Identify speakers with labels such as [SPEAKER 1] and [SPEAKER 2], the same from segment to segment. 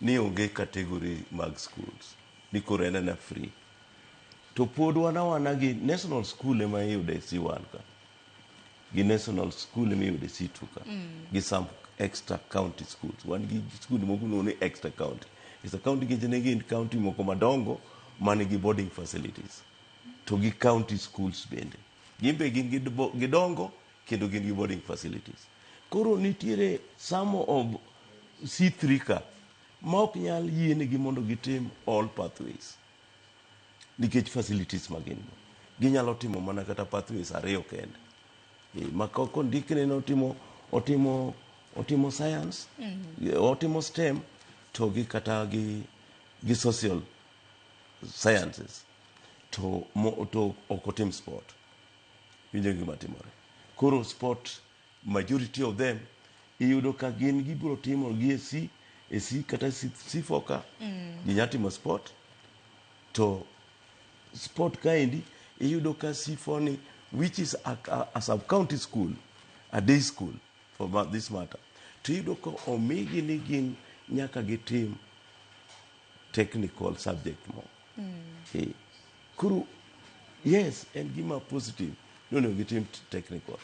[SPEAKER 1] Ni onge category mag schools ni koro en ena free to pod wan awana gi national school ema iyude e C1 ka gi national school ema iyude e C2 ka gi some extra county schools. Wan gi school moko miluongo ni extra county. Extra county nikech ne gin county moko madongo man gi boarding facilities to gi county schools bende gin be gin gidongo kendo gin gi boarding facilities. Koro nitiere some of C3 ka ma ok nyal yienegi mondo gitim all pathways nikech facilities ma gin go. Ginyalo timo mana kata pathways ariyo kende. Ma kondikne ni otimo science, otimo STEM to gi kata gi social sciences to ok otim sport. Winjo gima timore. Koro sport, majority of them iyudo ka gin gibiro timo gi e C, e C kata C, C4 ka ginya timo sport. To sport kaendi iyudo ka C4 ni, which is a sub county school, a day school for this matter, to iyudo ka omigi ni gin nyaka gitim technical subject mo. Koro yes, en gima positive ni onego gitim technical,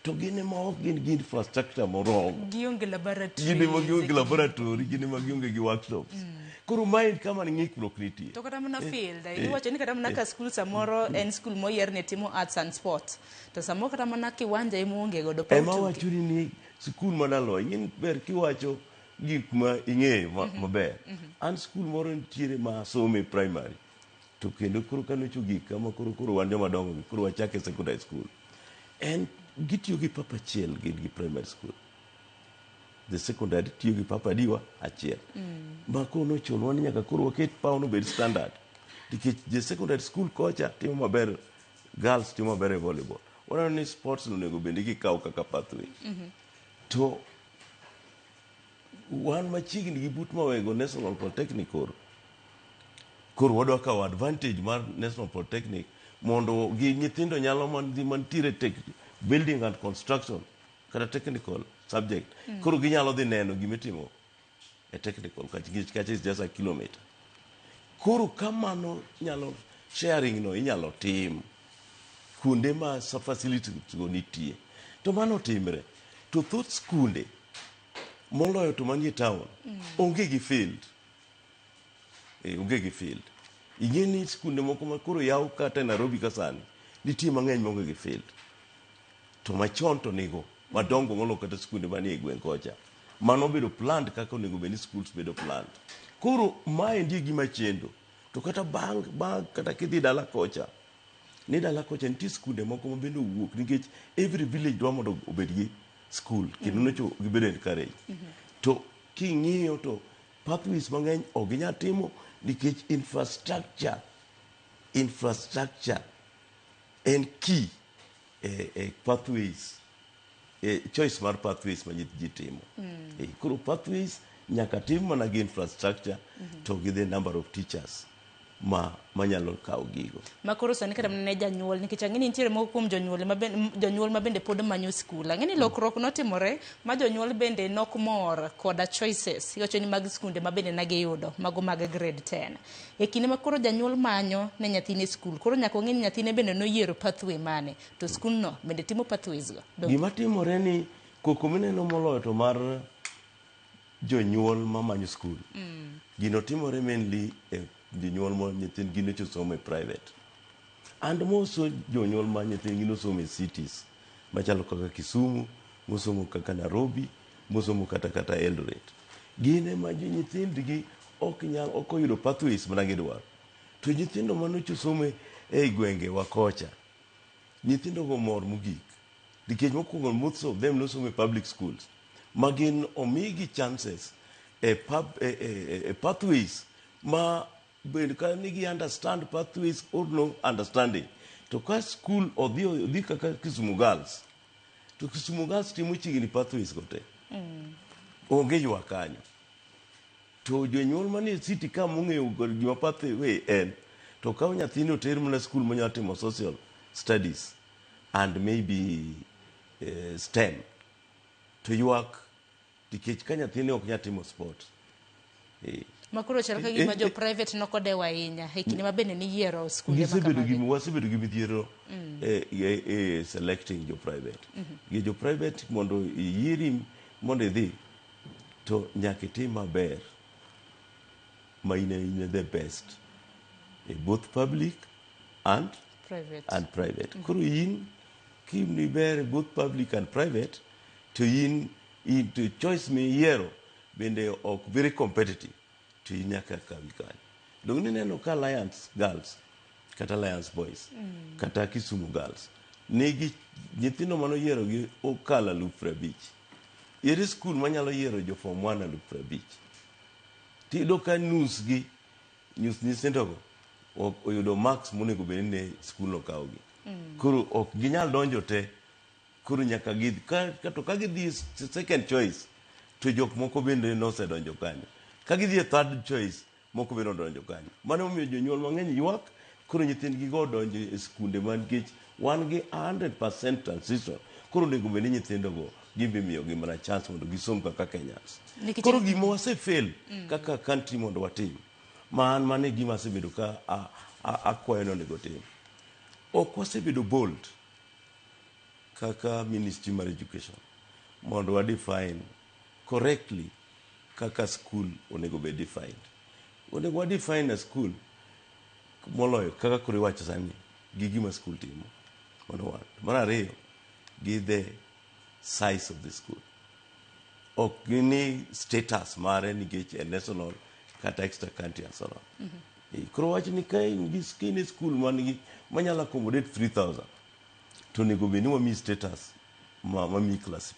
[SPEAKER 1] to gin ema ok gin gi infrastructure moromo.
[SPEAKER 2] Gionge laboratory.
[SPEAKER 1] Gin ema gionge laboratory, gin ema gionge gi workshops. Koro mae kama ng'ikruok nitie.
[SPEAKER 2] To kata mana field, iwacho ni kata mana ka skul samoro en skul moyier ne timo arts and sports, to samoro kata mana kiwanja ema onge godo paw
[SPEAKER 1] Ema
[SPEAKER 2] tuke.
[SPEAKER 1] Wacho ni skul madaloy ing'e ni ber kiwacho gik ma ing'eyo maber. An skul moro nitiere ma asome primary to kendo koro kanocho gik kama koro wan joma dongo gi koro wachake secondary school en gitiyo gi pap achiel. Gin gi primary school, the secondary tiyo gi pap adiwa achiel ma koro nochunwa ni nyaka koro waket pawno obed standard nikech je secondary school kocha timo maber, girls timo maber e volleyball. Waneno ni sports onego bende gikaw kaka pathway to wan machiegni gi but Mawego National Polytechnic. Koro wadwa kawo advantage mar National Polytechnic mondo gi nyithindo nyalo mantiere tech, building and construction kata technical subject. Koro ginyalo dhi neno gimitimo e technical kacha, nikech kacha is just a kilometer. Koro kamano nyalo sharing no inyalo tim kuonde ma facilities go nitie to mano timre. To thoth skunde moloyo to manie town onge gi field. Onge gi field. Ing'e ni skunde moko ma koro yaw kata e Nairobi ka sani nitie mang'eny maonge gi field, to machon to nigo madongo moloyo kata skunde manie e gweng' kocha. Mano obedo planned kaka onego bed ni schools bedo planned. Koro maendi e gima chendo. To kata bang' kata kidhi dala kocha ni dala kocha nitie skunde moko ma bende owuok nikech every village dwa mondo obed gi school kendo nocho gibedo encourage. To king'iyo to pathways mang'eny ok ginyal timo nikech infrastructure en key e pathways, e choice mar pathways ma ji timo. Koro pathways nyaka tim mana gi infrastructure to gi the number of teachers ma manyalo kawo gigo.
[SPEAKER 2] Ma koro sani kata mana ne janyuol, nikech ang'e ni nitiere moko kuom jonyuol ma jonyuol ma bende pod manyo skul. Ang'e ni lokruok notimore ma jonyuol bende nok mor koda choices iwacho ni mag skunde ma bende ne giyudo mago mag grade 10. E kinde ma koro janyuol manyo ne nyathine skul, koro nyaka ong'e ni nyathine bende noyiero pathway mane to skundno bende timo pathways go.
[SPEAKER 1] Gima timore ni koko mineno moloyo to mar jonyuol mamanyo skul, gino timore mainly e jonyuol ma nyithindgi nyocha osomo e private and moso jonyuol ma nyithindgi nosomo e cities machalo kaka Kisumu, mosomo kaka Nairobi, mosomo kata Eldoret. Gin ema jo nyithindgi ok nyal ok oyudo pathways mana gidwaro. To nyithindo manocha osomo e gwengewa kocha, nyithindo go mor mogik nikech mokwongo most of them nosomo e public schools ma gin omigi chances e pathways ma bed ka nigi understand pathways or no understanding. To ka school odhi kaka Kisumu Girls, to Kisumu Girls timo chiegni pathways go te, onge ywak kanyo. To jonyuol manie city ka mong'eyo gima pathway en to kaw nyathini oter mana school manyalo timo social studies and maybe STEM to ywak nikech ka nyathini ok nyal timo sport. Eh.
[SPEAKER 2] Ma koro chal ka gima jo private nokodewo ahinya e kinde ma bende niyiero skunde ma
[SPEAKER 1] Gisebedo gi
[SPEAKER 2] kamagi.
[SPEAKER 1] Wasebedo gi midhiero e selecting jo private. Gi jo private mondo iyieri mondo idhi to nyaka itim maber ma in e the best e both public and
[SPEAKER 2] private.
[SPEAKER 1] And private. Koro in kim iber e both public and private to in to choice miyiero bende ok very competitive to in nyaka kawi kanyo. Dong nineno ka Alliance Girls kata Alliance Boys kata Kisumu Girls nigi nyithindo manoyiero gi okalo 50,000. Ere skul manyalo yiero jo form 1 50,000? Tiyudo ka nus gi nus nyithindogo ok oyudo marks monego bed ni ne skul no kawogi. Koro ok ginyal donjo te. Koro nyaka gidhi ka to ka gidhi second choice to jok moko bende nosedonjo kanyo. Ka gidhi e third choice moko bende odonjo kanyo. Mano emomiyo jonyuol mang'eny ywak koro nyithindgi go odonjo e skunde ma nikech wan gi 100% transition. Koro onego bed ni nyithindogo gin be imiyogi mana chance mondo gisom kaka Kenyans. Koro gima wase fail kaka country mondo watim ma an mano e gima asebedo ka akwayo ni onego tim. Ok wasebedo bold kaka Ministry mar Education mondo wa define correctly kaka school onego bed defined. Onego wa define a school moloyo kaka koro iwacho sani gi gima school timo. Mano one. Mar ariyo, gi the size of the school. Ok ni status mare nikech en national kata extra country and so on. Koro wach ni ka in gi ka in e school man gi manyalo accommodate 3000 to onego bed ni wamiyi status ma mamiyi classification.